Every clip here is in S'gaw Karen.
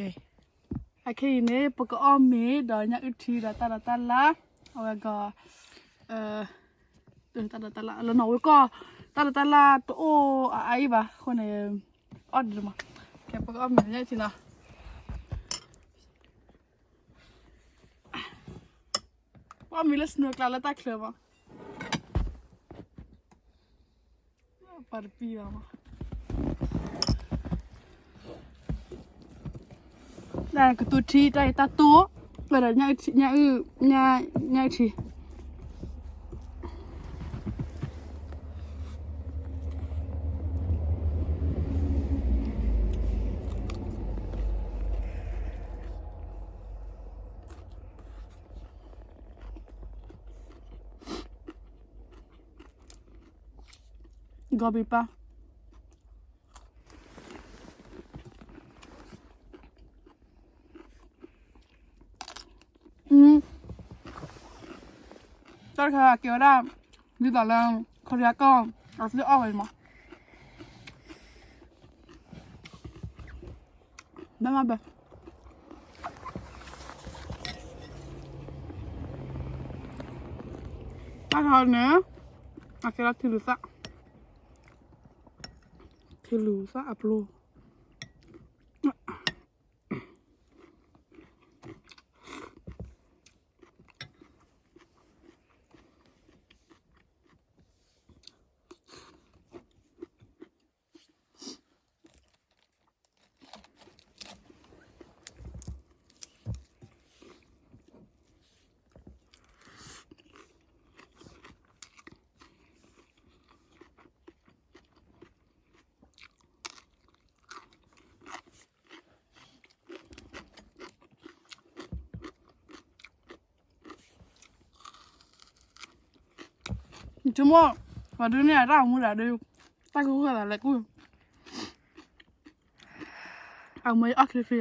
အခဲအံၤန့ၣ် ပကအီၣ်မ့ၤဒီးညၣ်အုၣ်ထံဒီးတၢ်ဒီးတၢ်လၢ်, အဝဲကီး တၢ်ဒီးတၢ်လၢ်လၢနီၢ်ဝဲကီၢ်, တၢ်ဒီးတၢ်လၢ်တအိၣ်အအါအံၤဘၣ်အဃိန့ၣ်, အီၣ်ဒံးမး, ကဲပကအီၣ်မ့ၤညၣ်အုၣ်ထံနီၤ, ပအီၣ်မ့ၤလၢ snow ကျါလၢတၢ်ချၢမး ပှၤတပံၤဘၣ်မး, တၢ်ကတိၤထံ တၢ်အံၤတၢ်တိၢ်, ဝဲဒီးညၣ်အုၣ်ထံ ဂီၤဘံၣ်ပၢ်, တၢ်တခါကဲဝဲဒၣ် ဒ်သိးလၢ ခီရံယါကီၢ် အသုအီၣ်ဝဲမး ဘၣ်မးဘၣ်, တၢ်ခါန့ၣ် အကဲထီၣ်ထံလူၤသၣ်, ထံလူၤသၣ်အပျိ ဆိကမိၣ် ပှၤဒုးနဲၣ်အတၢ်အမူဒၣ်ဒီး တၢ်ကဂၢၢ်သးလဲၤကူၣ် အမ့ၢ်အီၣ်ချ့ချ့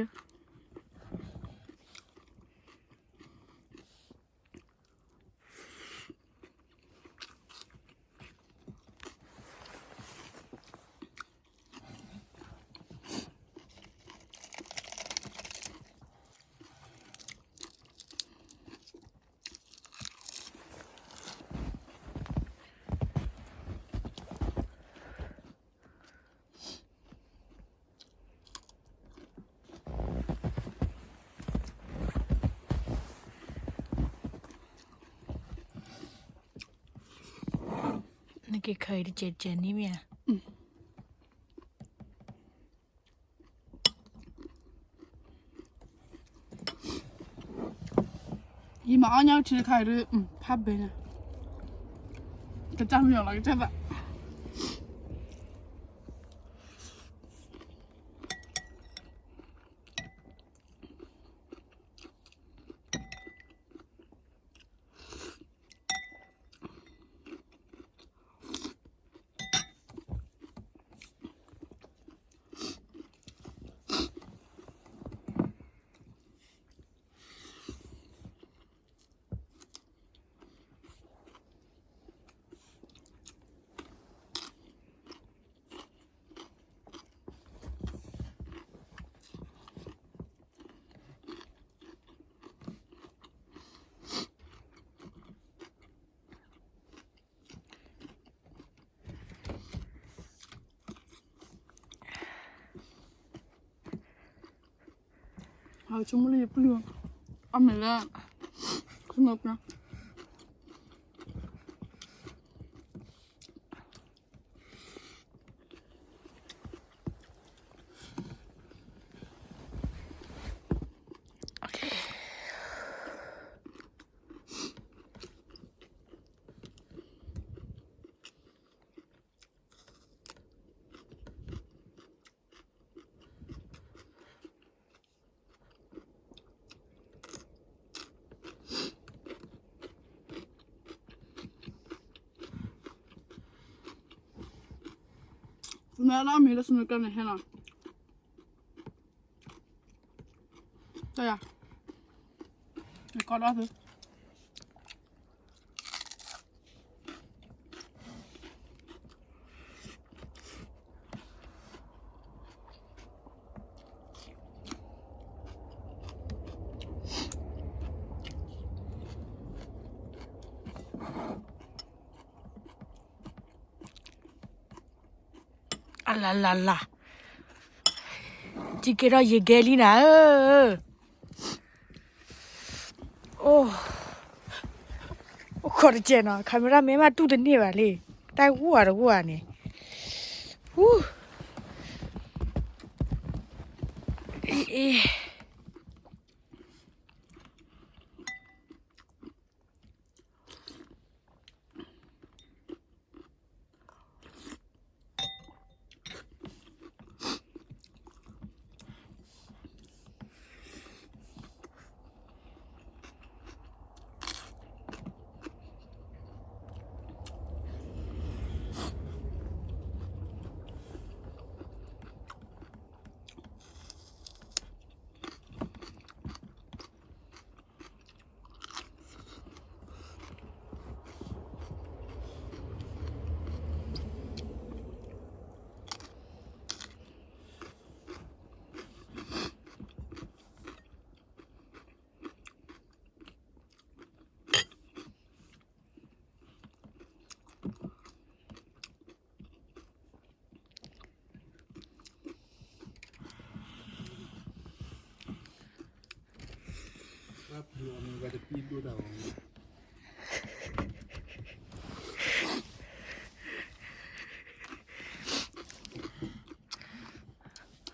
နကခၢၣ်အံၤတကဲးကဲးန့ၣ်မ့ၢ်ဧါ ယမၤအီၣ်ညၣ်အုၣ်ထံတခါအံၤဒီး ဖးဘဲညါ ကစၢ်မ့ၢ်အီၤလီၤ ကစၢ်သး ဟးဆိကမိၣ်လၢယပျုၢ် အီၣ်မ့ၤလၢ ခူၣ်နူာ်ပျၢ် မ့ၢ်လၢအမ့ၢ်လၢ စနူကၢန့ၣ်ဟဲလီၤ တၢ်ယၤ ကီဒၣ်သု တၢ် အလၤလၤလၤ, ကံကဲထီၣ်ယံၤကဲလံနၤဧၢ, အိၣ်, အိၣ်ခိးတကဲနီၤ, camera မ့ၢ်မးတူၢ်တန့ၢ်ဘၣ်လံ, တၢ်ဂိၢ်ဧါတဂိၢ်ဧါန့ၣ်, အ့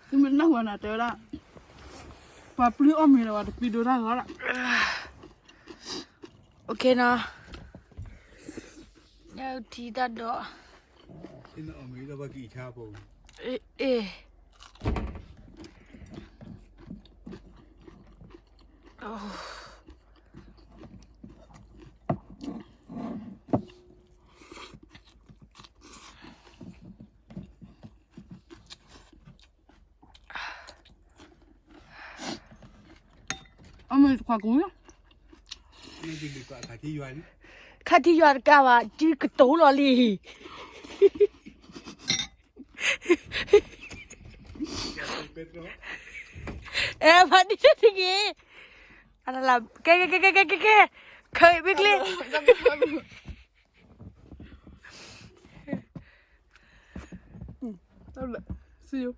သုမ့ၢ်နၢ်ဟူနၤတဲဝဲဒၣ်, ပှၤပျုၢ်အီၣ်မ့ၤလၢပှၤတပျုၢ်ဒိတၢ်ဂီၤလီၤ. โอเคနီၤ, ညၣ်အုၣ်ထံတၢ်ဒိး, အ့ၣ်, အမ့ၢ်တခွါကူ, ခါထံယွၤတကးဘၣ် စုကတိၤလီၤလံ. အဲ ဖါတံၢ်တဂ့ၤ, ကဲ ကဲ ကဲ ကဲ ကဲ ခဲအံၤ မ့ၢ်ကျ့, တၢ်ဘျုး, see you.